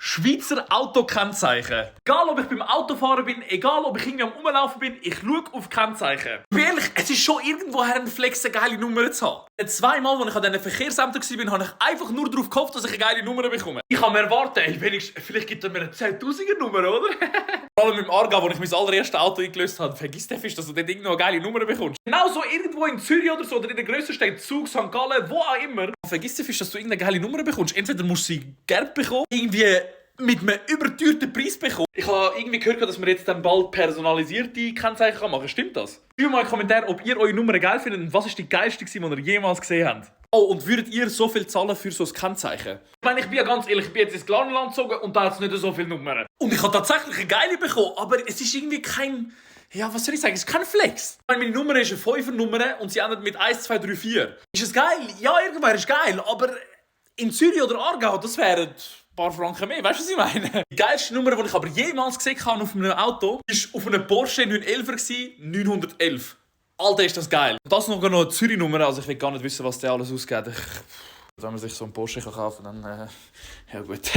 Schweizer Autokennzeichen. Egal, ob ich beim Autofahren bin, egal, ob ich irgendwie am Rumlaufen bin, ich schaue auf Kennzeichen. Ich bin ehrlich, es ist schon irgendwoher ein Flex, eine geile Nummer zu haben. Zweimal, als ich an diesen Verkehrsämtern war, habe ich einfach nur darauf gehofft, dass ich eine geile Nummer bekomme. Ich kann mir erwarten, vielleicht gibt er mir eine 10'000er-Nummer, oder? Vor allem im Aargau, wo ich mein allererstes Auto eingelöst habe, vergiss den Fisch, dass du dort irgendwo eine geile Nummer bekommst. Genau so irgendwo in Zürich oder so, oder in den grössten Städten, Zug, St. Gallen, wo auch immer. Vergiss den Fisch, dass du irgendeine geile Nummer bekommst. Entweder musst du sie gelb bekommen, irgendwie mit einem überteuerten Preis bekommen. Ich habe irgendwie gehört, dass man jetzt dann bald personalisierte Kennzeichen machen kann. Stimmt das? Schreibt mal in den Kommentaren, ob ihr eure Nummer geil findet und was ist die geilste, die ihr jemals gesehen habt. Oh, und würdet ihr so viel zahlen für so ein Kennzeichen? Ich meine, ich bin ja ganz ehrlich, ich bin jetzt ins Glarnerland gezogen und da hat es nicht so viele Nummern. Und ich habe tatsächlich eine geile bekommen, aber es ist irgendwie kein... Ja, was soll ich sagen? Es ist kein Flex. Ich meine, meine Nummer ist eine 5er-Nummer und sie endet mit 1, 2, 3, 4. Ist es geil? Ja, irgendwann ist es geil, aber in Zürich oder Aargau, das wären ein paar Franken mehr. Weißt du, was ich meine? Die geilste Nummer, die ich aber jemals gesehen habe auf einem Auto, war auf einem Porsche 911 911. Alter, ist das geil. Das noch eine Zürich-Nummer, also ich will gar nicht wissen, was der alles ausgeht. Wenn man sich so einen Porsche kaufen kann, dann ja gut.